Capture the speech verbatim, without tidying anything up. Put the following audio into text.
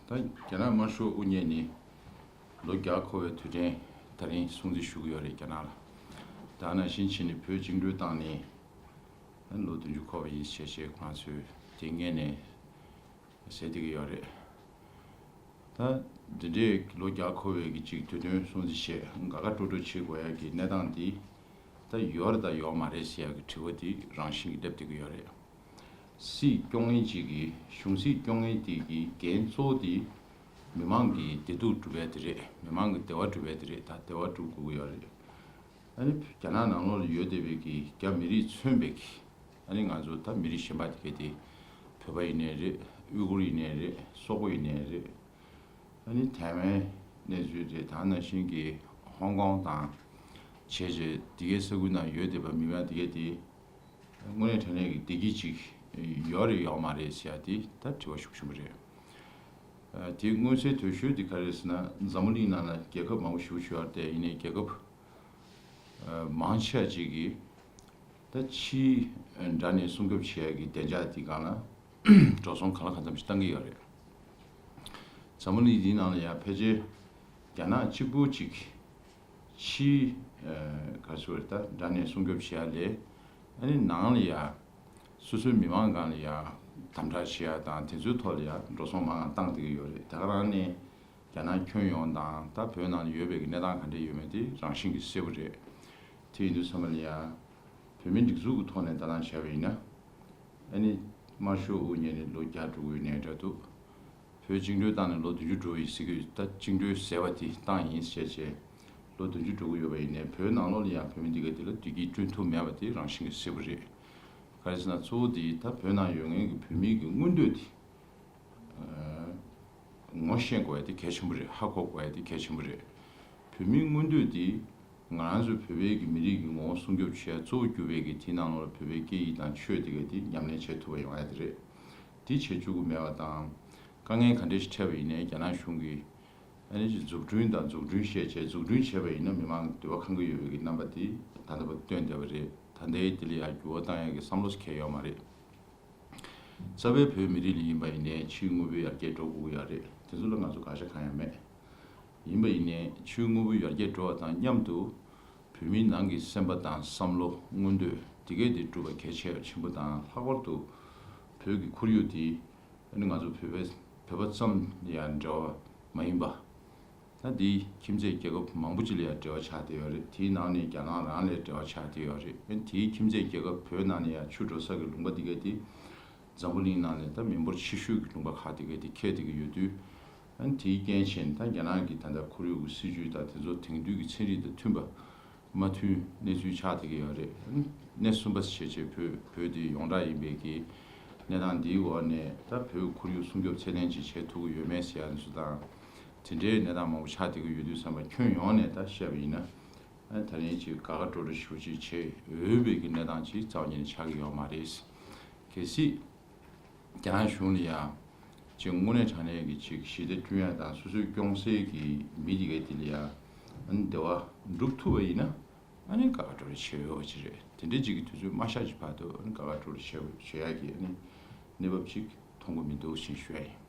ད་རྒྱ་ནག་དམར་ཤོག་དབུ་བརྙེས་ནས་ལོ་བརྒྱ་འཁོར་བའི་དུས་དྲན་ད་རིང་སྲུང་བརྩི་ཞུ་གི་ཡོད་རེད་རྒྱ་ནག་ལ། ད་ནང་བཞིན་བྱས་ནས་བོད་བཅིངས་འགྲོལ་བཏང་ནས་ལོ་བདུན་ཅུ་འཁོར་བ་ཡིན་ཞེས་བྱས་ང་ཚོས་དེ་སྔོན་ནས་ཟེར་བསྡད་ཀྱི་ཡོད་རེད། ད་འདི་འདྲའི་ལོ་བརྒྱ་འཁོར་བའི་གི་ཅིག་དུས་སྟོན་སྲུང་བརྩི་བྱས་དགའ་དགའ་སྤྲོ་སྤྲོ་བྱེད་དགོས་ཡ་གི་གནས་སྟངས་འདི་ད་ཡོད་རེད་ད་ཡོད་མ་རེད་ཟེར་ཡ་གི་དྲི་བ་འདི་རང་བཞིན་གྱིས་སླེབས་བསྡད་ཀྱི་ཡོད་རེད། སྲིད་སྐྱོང་མཁན་ཅིག་གིས་གཞུང་སྲིད་སྐྱོང་མཁན་དེ་གི་འགན་གཙོ་བོ་དེ་མི་མང་གི་བདེ་སྡུག་སྒྲུབ་ཡ་དེ་རེད། མི་མང་གི་བདེ་བ་སྒྲུབ་ཡ་དེ་རེད། ད་བདེ་བ་སྒྲུབ་དགོས་ཀྱི་ཡོད་རེད། ཨ་ནི་རྒྱ་ནག་ནང་ལོགས་ལ་ཡོད་བསྡད་པའི་གི་རྒྱ་མི་རིགས་མཚོན་པའི་གི་ཨ་ནི་ང་ཚོ་ད་མི་རིགས་གཞན་པ་དེ་ག་དེ་བོད་པ་ཡིན་ནའི་རེད། ཨུ་ཀུར་ཡིན་ནའི་རེད། སོག་པོ་ཡིན་ནའི་རེད། ཨ་ནི་ཐའེ་ཝན་གནས་ཚུལ་རེད། ད་ནང་བཞིན་གི་ཧོང་ཀོང་དང་བྱས་བྱས་དེ་གའི་ས་ཁུལ་ནང་ཡོད་བསྡད་པ་མི་མང་དེ་ག་དེ་དངོས་གནས་དྲང་གནས་ཀྱི་བདེ་སྐྱིད་ཅིག་ཡོད་རེད་ཡོད་མ་རེད་ཟེར་ཡ་དེ་ད་དྲི་བ་ཤུགས་ཆེན་པོ་རེད། ཨ་དེ་མངོན་གསལ་དོད་ཤོས་དེ་ག་རེ་རེད་ཟེར་ན་འཛམ་བུ་གླིང་ནང་ལ་རྒྱལ་ཁབ་མང་པོ་ཞེ་པོ་ཅིག་ཡོད་རེད་དེ་ཡིན་ནའི་རྒྱལ་ཁབ་ཨ་མང་ཆེ་བ་ཅིག་གིས་ད་ཕྱིའི་འདྲ་ནས་སྲུང་སྐྱོབ་བྱེད་ཡ་གི་བདེ་འཇགས་དེ་སྒང་ལ་འགྲོ་སོང་གང་ལ་གང་འཚམ་ཞིག་བཏང་གི་ཡོད་རེད། འཛམ་བུ་གླིང་འདིའི་ནང་ལ་ཡང་ཕལ་ཆེར་རྒྱ་ནག་གཅིག་པུ་ཅིག་ཕྱིའི་ཨ་ག་རེ་ཟེར་དགོས་རེད། ད་འདྲ་ནས་སྲུང་སྐྱོབ་བྱེད་ཡ་ལས་ཨ་ནི་ནང་ལ་ཡ་སོ་སོའི་མི་མང་སྒང་ལ་ཡ་དམ་དྲག་བྱེད་ཡ་དང་དེ་ཚོའི་ཐོག་ལ་ཡ་འགྲོ་སོང་མང་ང་བཏང་བསྡད་ཀྱི་ཡོད་རེད། ད་ག་རང་ནས་རྒྱ་ནག་ཁྱོན་ཡོངས་དང་ད་བོད་ནང་ལ་ཡོད་པའི་གི་གནས་སྟངས་ག་འདྲ་ཡོད་མེད་དེ་རང་བཞིན་གྱིས་གསལ་པོ་རེད། དེ་ཡིན་དུས་ཚང་མ་ལ་ཡ་བོད་མིའི་སྒྲིག་འཛུགས་ཀྱི་ཐོག་ནས་ལྟ་སྟངས་བྱས་པ་ཡིན་ན། ཨ་ནི་དམར་ཤོག་དབུ་བརྙེས་ནས་ལོ་བརྒྱ་འགྲོ་གི་ཡོད་ནའི་འདྲ་འདུག་བོད་བཅིངས་འགྲོལ་བཏང་ནས་ལོ་བདུན་ཅུ་འགྲོ་ཡི་ཟེར་གི་ཡོད། ད་བཅིངས་འགྲོལ་ཟེར་བ་དེ་བཏང་ཡིན་ཟེར་བྱས་ལོ་བདུན་ཅུ་འགྲོ་གི་ཡོད་པ་ཡིན་ནའི་བོད་ནང་ལོགས་ལ་ཡང་བོད་མི་འདི་ག་དེ་ལ་བདེ་སྐྱིད་བསྐྲུན་ཐུབ་མེད་པ་དེ་རང་བཞིན་གྱིས་གསལ་པོ་རེད། ག་རེ་ཟེར་ན་གཙོ་བོ་དེ་ད་བོད་ནང་ཡོད་མཁན་གྱི་བོད་མི་གི་མངོན་འདོད་དེ། ངོ་ཤེས་དགོས་ཡ་དེ་གལ་ཆེན་པོ་རེད། ཧ་གོ་དགོས་ཡ་དེ་གལ་ཆེན་པོ་རེད། བོད་མིའི་མངོན་འདོད་དེ་ང་རང་ཚོ་བོད་པའི་གི་མི་རིགས་ཀྱི་ངོ་བོ་སྲུང་སྐྱོབ་བྱེད་ཡ་གཙོ་བོ་གྱུར་པའི་གི་དེའི་ནང་ལོགས་ལ་བོད་པའི་སྐད་ཡིག་དང་ཆོས་དེ་ག་དེ་ཉམས་ལེན་བྱེད་ཐུབ་པ་ཡོང་ཡ་དེ་རེད། དེ་བྱེད་བཅུག་གི་མེད་པ་དང་། དཀའ་ངལ་ག་འདྲ་ཞིག་འཕྲད་པ་ཡིན་ནའི་རྒྱ་ནག་གཞུང་གིས་ཨ་ནི་ཅིག་འཛུགས་སྐྲུན་དང་འཛུགས་སྐྲུན་བྱས་བྱས་འཛུགས་སྐྲུན་བྱས་པ་ཡིན་ན་མི་མང་འདོད་པ་ཁེངས་ཀྱི་ཡོད་པའི་གི་རྣམ་པ་དེ་ད་ལྟ་བར་སྟོན་བསྡད་པ་རེད། ད་ལྟའི་དེ་ལ་ཡང་འགྱུར་བ་གཏོང་ཡ་གི་བསམ་བློ་ཞིག་གང་ཡང་ཡོད་མ་རེད། རྩ་བའི་བོད་མི་རིགས་ལ་ཡིན་པ་ཡིན་ནའི་ཕྱིའི་དངོས་པོའི་ཡར་རྒྱས་འགྲོ་དགོས་ཀྱི་ཡོད་རེད། དེ་ཚོ་ལ་ང་ཚོ་དགག་བྱ་གང་ཡང་མེད། ཡིན་པ་ཡིན་ནའི་ཕྱིའི་དངོས་པོའི་ཡར་རྒྱས་འགྲོ་བ་དང་མཉམ་དུ་བོད་མིའི་ནང་གི་སེམས་པ་དང་བསམ་བློ་མངོན་འདོད་དེ་གས་དེ་སྒྲུབ་པ་གལ་ཆེ་བ་ཆེན་པོ་དང་ལྷག་པར་དུ་བོད་ཀྱི་ཁོར་ཡུག་དེ་ཨ་ནི་ང་ཚོ་བོད་པའི་བོད་པ་ཙམ་ལ་ཡང་འབྲེལ་བ་མ་ཡིན་པ། ད་འདི་ཁྱིམ་མཚེས་རྒྱལ་ཁབ་མང་པོ་ཅིག་ལ་ཡང་འབྲེལ་བ་ཆགས་བསྡད་ཡོད་རེད། དེའི་ནང་ནས་རྒྱ་ནག་རང་ལ་འབྲེལ་བ་ཆགས་བསྡད་ཡོད་རེད། ཨ་ནི་དེའི་ཁྱིམ་མཚེས་རྒྱལ་ཁབ་བོད་ནང་ནས་ཡང་ཆུ་འགྲོ་ས་གི་ལུང་པ་འདི་གས་དེ་འཛམ་བུ་གླིང་ནང་ནས་ད་མི་འབོར་ཆེ་ཤོས་ཀྱི་ལུང་པ་ཁག་དེ་གས་དེ་ཁེལ་བསྡད་ཀྱི་ཡོད་དུས། ཨ་ནི་དེའི་རྐྱེན་བྱས་ནས་ད་རྒྱ་ནག་གི་ད་ལྟ་ཁོར་ཡུག་གི་སྲིད་ཇུས་དང་དེ་ཚོ་དེང་དུས་ཀྱི་ཚན་རིག་དང་མཐུན་པ་མ་མཐུན་གནས་ཚུལ་ཆགས་བསྡད་ཀྱི་ཡོད་རེད། ཨ་ནི་གནས་གསུམ་པ་བྱས་བྱས་བོད་བོད་དེ་ཡོངས་གྲགས་ཡིན་པའི་གི་གནས་སྟངས་འདིའི་འོག་ནས་ད་བོད་ཁོར་ཡུག་སྲུང་སྐྱོབ་ཚད་ལྡན་ཅིག་བྱེད་ཐུབ་ཀྱི་ཡོད་མེད་ཟེར་ཡ་འདི་ཚོ་དང་། དེ་འདྲའི་གནས་སྟངས་མང་པོ་ཆགས་བསྡད་ཀྱི་ཡོད་དུས་ཙམ་པ་ཁྱོན་ཡོངས་ནས་ད་བཤད་པ་ཡིན་ན། ཨ་ནི་ད་རིང་ཅིག་དགའ་དགའ་སྤྲོ་སྤྲོ་ཞེ་པོ་ཅིག་བྱེད་འོས་པའི་གི་གནས་སྟངས་ཅིག་རྩ་བ་ཉིད་ནས་ཆགས་ཀྱི་ཡོད་མ་རེད། གལ་སྲིད་རྒྱ་ནག་གཞུང་ལ་ཡང་ཅིག་དངོས་གནས་དྲང་གནས་ཀྱི་ཅིག་ཞི་བདེ་བསྐྲུན་ཡ་དང་སོ་སོའི་སྐྱོང་སའི་གི་མི་དེ་གའི་དེ་ལ་ཡང་ཨ་ནི་བདེ་བ་སྒྲུབ་ཐུབ་པ་ཡིན་ན་ཨ་ནི་དགའ་དགའ་སྤྲོ་སྤྲོ་བྱེད་འོས་པ་ཅིག་རེད། དེ་འདྲའི་ཅིག་གི་དུས་ཚོད་མ་ཤར་གྱི་བར་དུ་ཨ་ནི་དགའ་དགའ་སྤྲོ་སྤྲོ་བྱེད་བྱེད་ཡ་གི་ཨ་ནི་གནས་བབ་ཅིག་མཐོང་གི་མི་འདུག་ཅེས་ཞུ་ཡ་ཡིན།